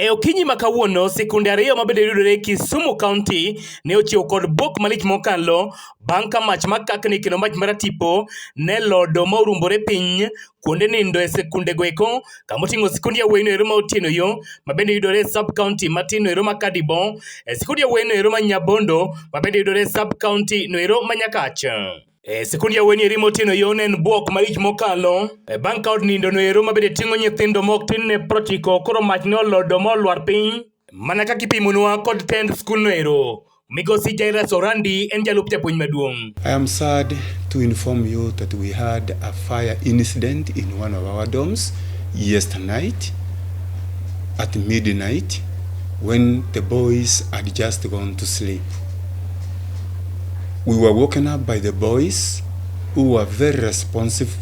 E okinyi ma kawuono, sikunde ariyo mabende yudore Kisumu County ne ochiew kod bwok malich mokalo bang' ka mach makakni kendo mach maratipo ne lodo ma orumbore piny kuonde nindo e sikundego eko kama oting'o sikund yawuoyi no ero ma Otieno Yo mabende yudore e sub county matin no ero ma Kadibo, e sikund yawuoyi no ero ma Nyabondo mabende yudore e sub county no ero ma Nyakach. E sikund yawuoyi ni eri motieno yo ne en bwok malich mokalo e bang' ka od nindo no ero mabende ting'o nyithindo mok tin ne 90 koro mach ne olodo ma olwar piny mana kaka ipimonwa kod tend skul no ero. Migosi Jairus Orandi en jalup japuonj maduong'. I am sad to inform you that we had a fire incident in one of our dorms yesterday night at midnight when the boys had just gone to sleep. We were woken up by the boys, who were very responsive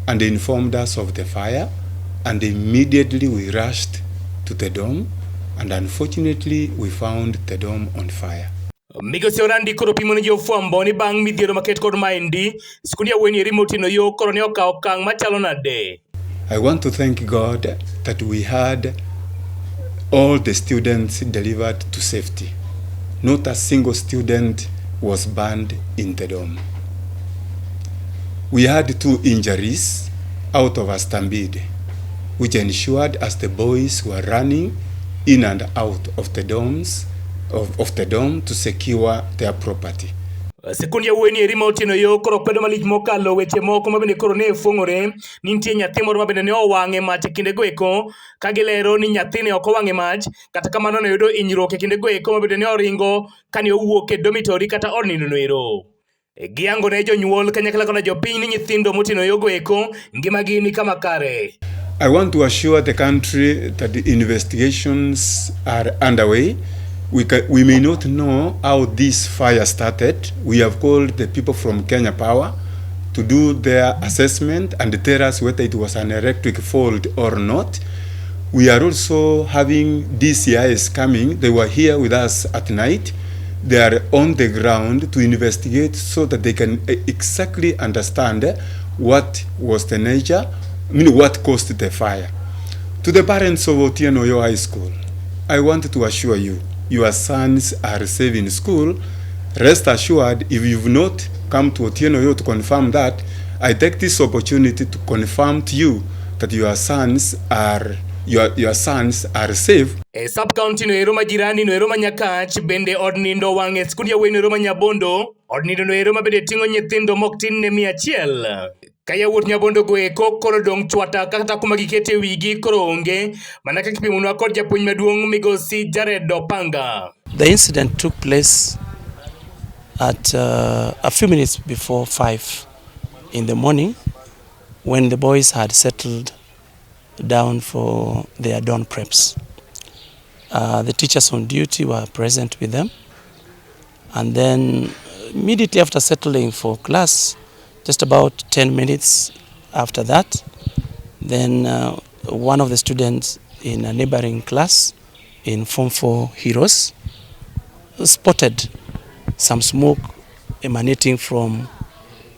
and informed us of the fire, and immediately we rushed to the dorm, and unfortunately we found the dorm on fire. Migosi Orandi koro pimo ne jofwambo ni bang' midhiero maket kod maendi, sikund yawuoyi ni eri motieno yo koro ne okawo okang' machalo nade. I want to thank God that we had all the students delivered to safety. Not a single student was burned in the dorm. We had two injuries out of a stampede, which ensured as the boys were running in and out of the dorms of the dorm to secure their property. Sikund yawuoyi ni eri ma Otieno Yo koro kwedo malich mokalo weche moko mabende koro ne fweng'ore ni nitie nyathi moro mabende ne owang' e mach e kindego eko ka gilero ni nyathi ne ok owang' e mach kata kamano ne oyudo hinyruok e kindego eko mabende ne oringo kane owuok e dormitory kata od nindo no ero. Giyango ne jonyuol kanyakla koda jopiny ni nyithindo motieno yogo eko ngimagi ni kama kare. I want to assure the country that the investigations are underway. We may not know how this fire started. We have called the people from Kenya Power to do their assessment and tell us whether it was an electric fault or not. We are also having DCIs coming. They were here with us at night. They are on the ground to investigate so that they can exactly understand what was the nature, I mean, what caused the fire. To the parents of Otieno Yo High School, I want to assure you, your sons are safe in school. Rest assured, if you've not come to Otieno Yo to confirm that, I take this opportunity to confirm to you that your sons are safe. E sub county no ero ma jirani no ero ma Nyakach bende od nindo owang' e sikund yawuoyi no ero ma Nyabondo. Od nindo no ero ma bende ting'o nyithindo mok tin ne 100. Ka yawuot Nyabondo go eko koro dong' chwata kata kuma gikete wigi koro onge mana kaka ipimonwa kod japuonj maduong' migosi Jared Opanga. The incident took place at a few minutes before 5 in the morning when the boys had settled down for their dawn preps. The teachers on duty were present with them. And then immediately after settling for class, just about 10 minutes after that, then one of the students in a neighboring class in Form 4 Heroes spotted some smoke emanating from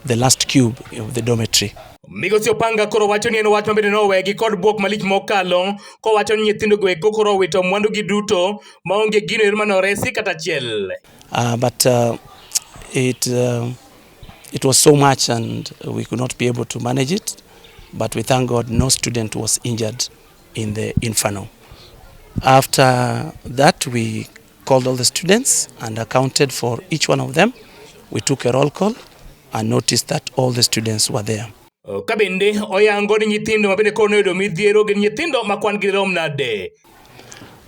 the last cube of the dormitory. Migosi Opanga koro wacho ni en wach mabende nowegi kod bwok malich mokalo kowacho ni nyithindo go eko koro owito mwandu gi duto maonge gino ero mane oresi kata achiel. But it was so much and we could not be able to manage it. But we thank God no student was injured in the inferno. After that, we called all the students and accounted for each one of them. We took a roll call and noticed that all the students were there. Ka bende oyango ni nyithindo mabende koro noyudo midhiero gin nyithindo ma kwan gi rom nade.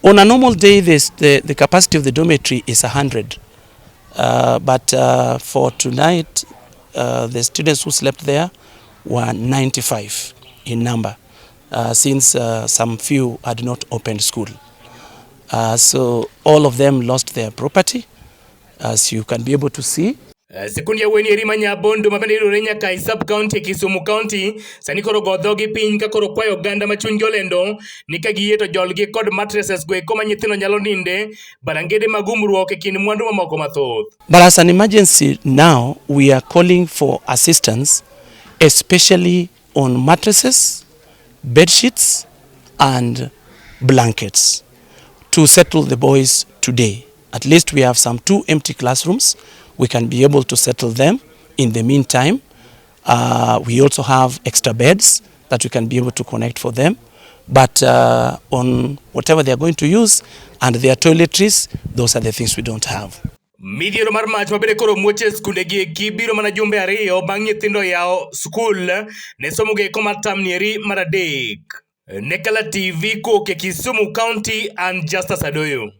On a normal day, the capacity of the dormitory is 100. But for tonight, the students who slept there were 95 in number, since some few had not opened school. So all of them lost their property, as you can be able to see. Sikund yawuoyi eri ma Nyabondo ma bende yudore nyaka e sub county e Kisumu County sani koro go dhogi piny ka koro kwayo oganda ma chunygi olendo ni ka giyie to jolgi kod mattresses go eko ma nyithindo nyalo ninde barangede mag umruok e kind mwandu mamoko mathoth. But as an emergency now, we are calling for assistance, especially on mattresses, bed sheets, and blankets. to settle the boys today. At least we have some 2 empty classrooms. We can be able to settle them in the meantime. We also have extra beds that we can be able to connect for them. But on whatever they are going to use and their toiletries, those are the things we don't have. Midhiero mar mach mabende koro muoch e skunde gi eki biro mana jumbe ariyo bang' nyithindo yawo skul ne somo gi eko mar term nieri mar adek. Ne Kala TV kowuok e Kisumu County, an Justus Adoyo.